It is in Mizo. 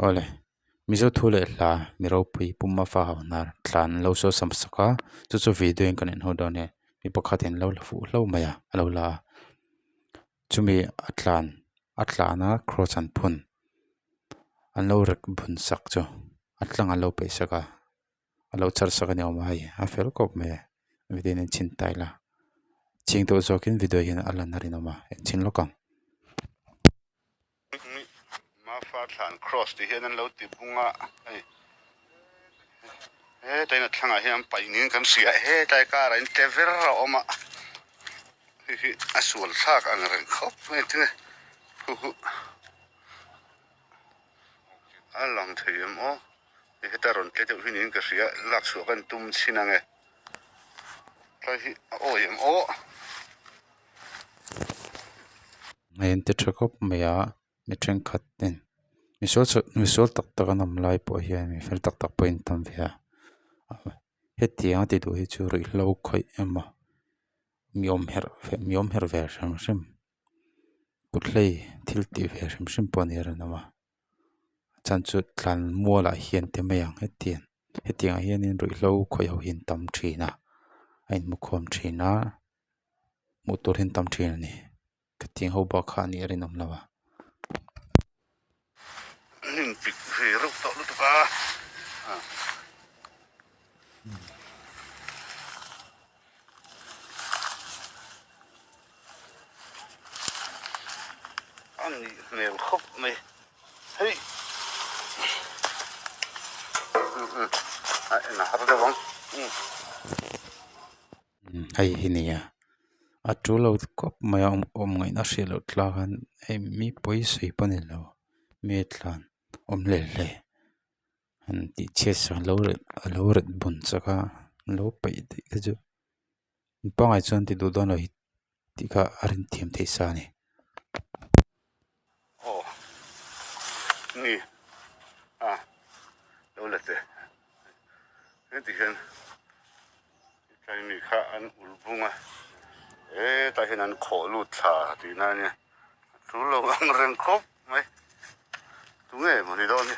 Awle, Mizo thu leh hla mi ropui pum a fa ho hnar tlan an lo sawi sam sak a, chu chu video in kan en ho dawn e, mi pakhat in lo la fuh hlauh mai a, a lo la a, chumi a tlan a tlan a cross an phun an lo rek bun sak chu a tlang an lo peih sak a, a lo char sak a ni awm a hei a fel khawp mai e video in en chhin ta ila chhing tawh zawkin video hian a lan a rinawm a en chhin lawk ang. Mafa thlan cross tih hian an lo ti bung a hei hetlai a thlangah hian an paih niin kan hria a hetlai karah in tle ver a awm a hei hi a sual thlak ang reng khawp mai tinge huhu a lang thei em aw heta rawn tle deuh hi niin ka hria lak chhuah kan tum chhin ang e tlai hi a awi em aw. A inti tha khawp mai a mi thenkhat ten misual misual tak tak an awm lai pawh hian mi fel tak tak pawh an tam ve a hetiang a ti duh hi chu ruihhlo khawih emaw mi awm herh mi awm herh ve hrim hrim kut hlei thil tih ve hrim hrim pawh a ni a rinawm a chhan chu tlan mualah hian ti mai ang hetiang hetiang ah hianin ruihhlo khawih ho hi an tam thin a a inhmukhawm thin a. Hmuh tur hian tam thin a ni khatiang ho bak kha a nih a rinawm lo a. Hnim pik ve reuh tawh lutuk a. A nih hmel khawp mai hei a en a har deuh ang. Hei hi nia a tul lo khawp mai a awm ngaihna hriat loh tlak a hei mi pawi sawi pawh a ni lo mi tlan awm hle hle han tih chhiat sak a lo ret bun chak a an lo peih daih te chu mi pangngai chuan ti duh dawn lo hi tih kha a rin thiam theih sa a ni. Aw ni a lo la che heti hian tlai mi kha an ul bung a hetah hian an khawh lut thla tihna a nia a tul lo ang reng khawp mai tunge maw ni dawn hi.